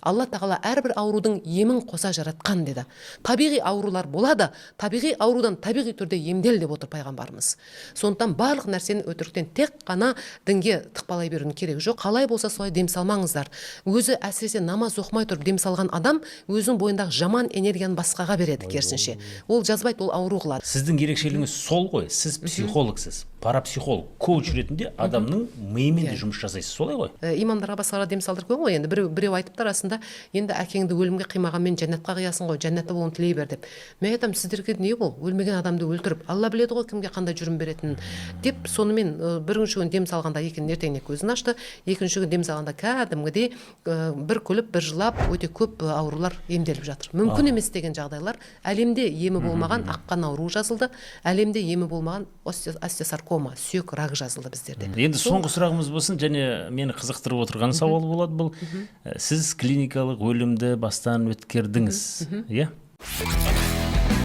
Алла тағала әрбір аурудың емін қоса жаратқан деді. Табиғи аурулар болады, табиғи аурудан табиғи түрде емдел деп отыр пайғамбарымыз. Сондықтан барлық нәрсені өтіріктен, тек қана дінге тықпалай берудің керегі жоқ. Қалай болса солай дем салмаңыздар. Өзі, әсіресе намаз оқымай тұрып дем салған адам өзінің бойындағы жаман энергияны басқаға береді, керісінше ол жазбайды, ол ауру қылады. Сіздің ерекшелігіңіз сол ғой, сіз психологсыз, парапсихолог, коуч ретінде адамның миымен де жұмыс жасайсыз, солай ғой? Имамдарға, басқаларға дем салдырып қойған ғой енді. Біреу айтыпты расында енді: «Әкеңді өлімге қимағанмен, жәннатқа қиясың ғой, жәннатта болуын тілей бер», – деп. Мен айтамын: «Сіздерге не бұл, өлмеген адамды өлтіріп? Алла біледі ғой кімге қандай жүрім беретінін», – деп. Сонымен бірінші күні дем салғанда екен, ертеңіне көзін ашты. Екінші күні дем салғанда кәдімгідей бір күліп, бір жылап, өте көп аурулар емделіп жатыр. Мүмкін емес деген жағдайлар, әлемде емі болмаған аққан ауруы жазылды, әлемде емі болмаған остеосаркома, сүйек рагы жазылды біздерде. Енді соңғы сұрағымыз болсын және мені қызықтырып отырған сауал болады бұл. Сіз клиникалық өлімді бастан өткердіңіз, иә?